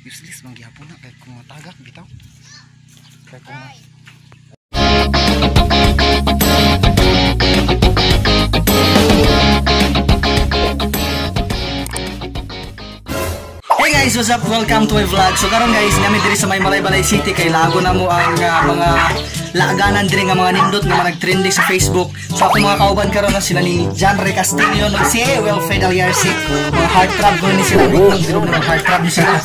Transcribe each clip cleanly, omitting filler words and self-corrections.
Useless man gihapon na kay kung matagak bitaw. Kay kung Hey guys, what's up? Welcome to my vlog. So karon guys, nami diri sa may Malaybalay City kay lago na mo ang mga laaganan diri nga mga nindot nga mga nagtrending sa Facebook. So ako mga kauban karon na sila ni John Ray Castillo, no, si Wilfred Aliarsi, mga heartthrob ko ni sila, nang ng heartthrob ni sila.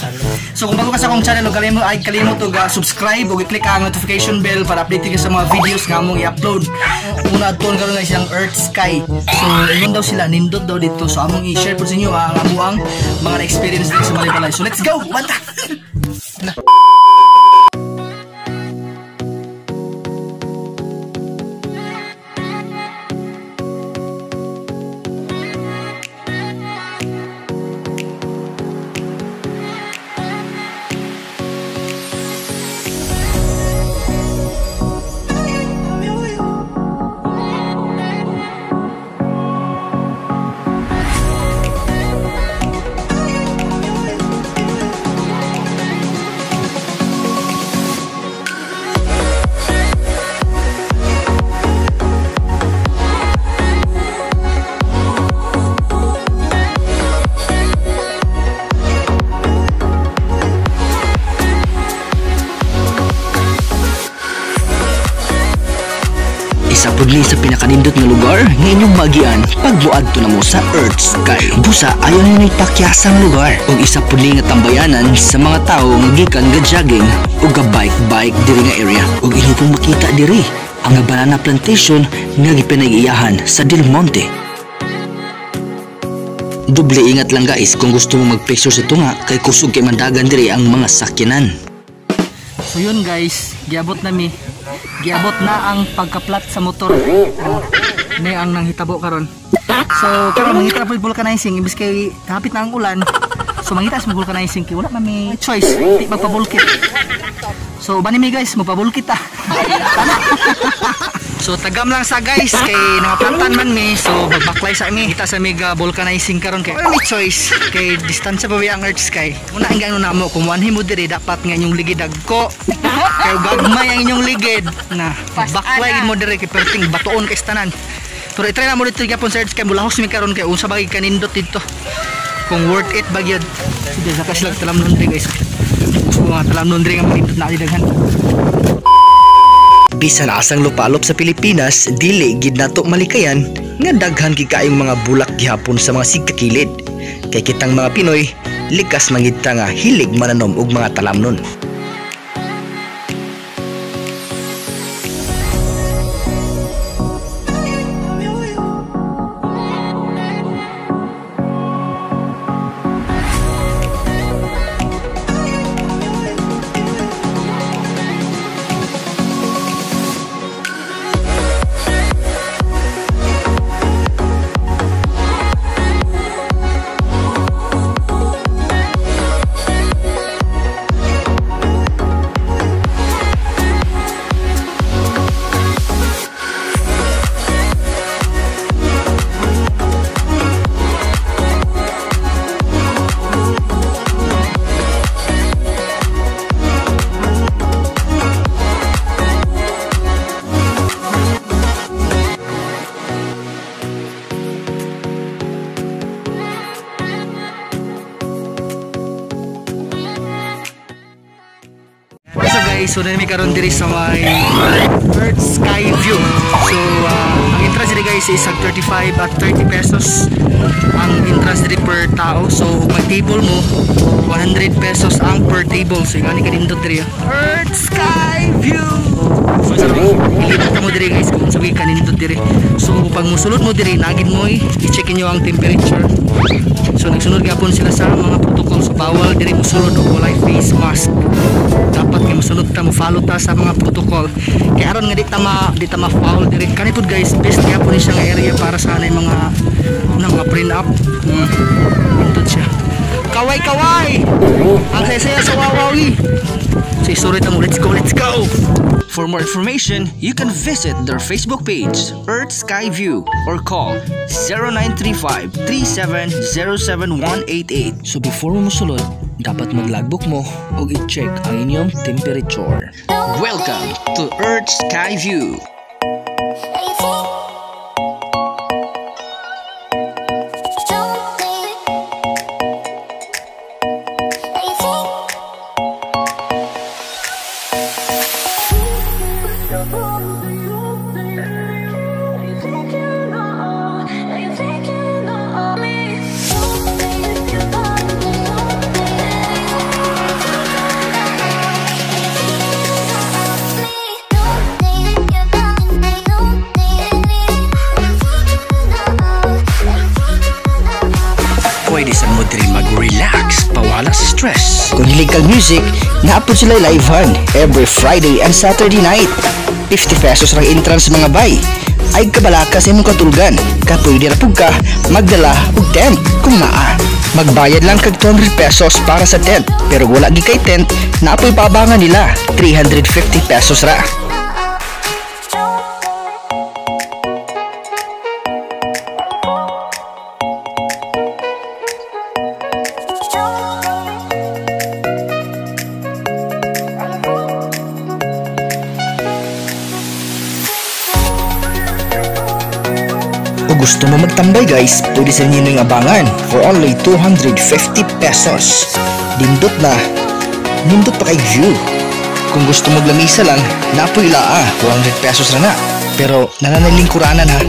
So kung bago ka sa akong channel, og kalimot ay kalimot og subscribe ug i-click ang notification bell para update ka sa mga videos nga among i-upload. Una adtoon karon guys ang Earth Sky. So ingon daw sila nindot daw dito. So among i-share po sa inyo ang amuang mga na-experience dito sa Malaybalay. So let's go! Banta! Isa pud ni sa pinakanindot nga lugar nga inyong magian pagbuadto namo sa Earth Sky. Busa ayaw ni pakyasang lugar ug isa pud ni nga tambayanan sa mga tawo nga gikan ga jogging ug ga bike-bike diri nga area. Ug inyo pong makita diri ang banana plantation nga gipinag-iyahan sa Del Monte. Doble ingat lang guys kung gusto mo magpicture sa tunga kay kusog kay mandagan diri ang mga sakyanan. So yun guys, giabot na mi. Giabot na ang pagkaplat sa motor. Oh, ni ang nanghitabo karon. So karon mangita po vulcanizing imbis kay hapit na ang ulan. So mangita sa vulcanizing kay wala man may choice, di magpabulkit. So bani mi guys, magpabulkit ta. So tagam lang sa guys kay nangaplantan man mi. So magbaklay sa mi. Kita sa mi vulcanizing karon kay wala may choice kay distansya pa ang Earth Sky. Una ang gano namo kung wanhi mo diri dapat nga inyong ligid dagko. Kay gagmay ang inyong ligid na baklay mo diri kay perting batuon kay tanan. Pero i-try na mo dito gyapon sa Earth Sky, mulahos mi karon kay unsa bagay kanindot dito. Kung worth it ba gyud. Sige sa sila talamnon diri guys. Gusto mga talamnon diri nga manindot na daghan. Bisan asang lupalop sa Pilipinas, dili gid nato malikayan nga daghan gid kaayong mga bulak gihapon sa mga sigkakilid. Kay kitang mga Pinoy, likas man gid ta nga hilig mananom og mga talamnon. So na mi karon diri sa may Earth Sky View. So ang entrance diri guys is 35 at 30 pesos ang entrance diri per tao. So mag table mo 100 pesos ang per table. So ingani kanindot diri. Earth Sky View. So ilibot mo diri guys kung sabi kanindot diri. So pag musulod mo diri nagid mo i-check niyo ang temperature. So nagsunod gyapon sila sa mga protocol. So bawal diri musulod og walay face mask. Dapat kay musunod ta, mo-follow ta sa mga protocol. Kay aron nga di ta ma-foul diri. Kani pud guys, best gyapon ni siya nga area para sa anay mga mga print up. Nindot siya. Kaway kaway. Ang saya-saya sa Wawawi. So isuri ta mo, let's go, let's go. For more information, you can visit their Facebook page, Earth Sky View, or call 0935-3707188. So before mo musulod, Dapat maglogbook mo og i-check ang inyong temperature. Welcome to Earth Sky View. Pwede sa mo diri mag-relax, pawala sa stress. Kung hilig kag music, naapod sila live han every Friday and Saturday night. 50 pesos rang entrance mga bay. Ay kabalaka sa imong katulgan. Kapwede ra pug ka magdala og tent kung naa. Magbayad lang kag 200 pesos para sa tent. Pero wala gi kay tent, naapoy paabangan nila 350 pesos ra. Kung gusto mo magtambay guys, pwede sa inyo yung abangan for only 250 pesos. Nindot na, nindot pa kay view. Kung gusto mo lamisa lang, napoy laa, 400 pesos na na. Pero nananalingkuranan ha.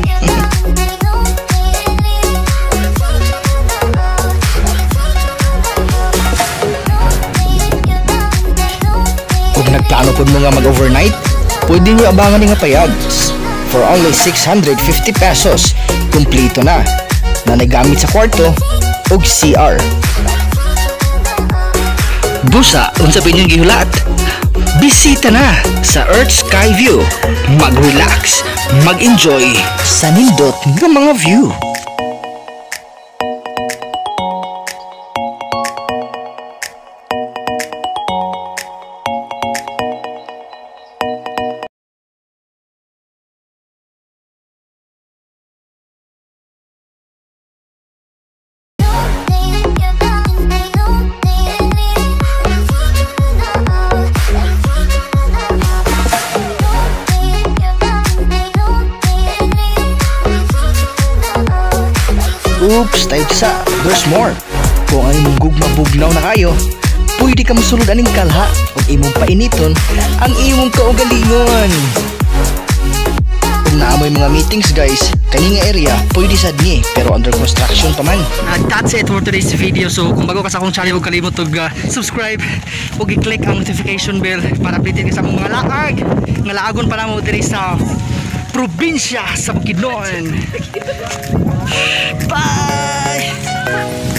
Kung nagplano po mo nga mag-overnight, pwede nyo abangan nga payag. For only 650 pesos, kumpleto na. Nanagamit sa kwarto og CR. Busa, unsa pa inyong gihulat? Bisita na sa Earth Sky View. Mag-relax, mag-enjoy sa nindot nga mga view. Oops, tayo sa, there's more. Kung ang imong gugma bugnaw na kayo, pwede ka mosulod aning kalha ug imong painiton ang imong kaugalingon. Kung naamoy mga meetings guys, kani nga area pwede sad ni pero under construction pa man. That's it for today's video. So kung bago ka sa akong channel, huwag kalimot og subscribe ug i-click ang notification bell para updated ka sa among mga laag nga laagon pa namo diri sa probinsya sa Bukidnon. Bye!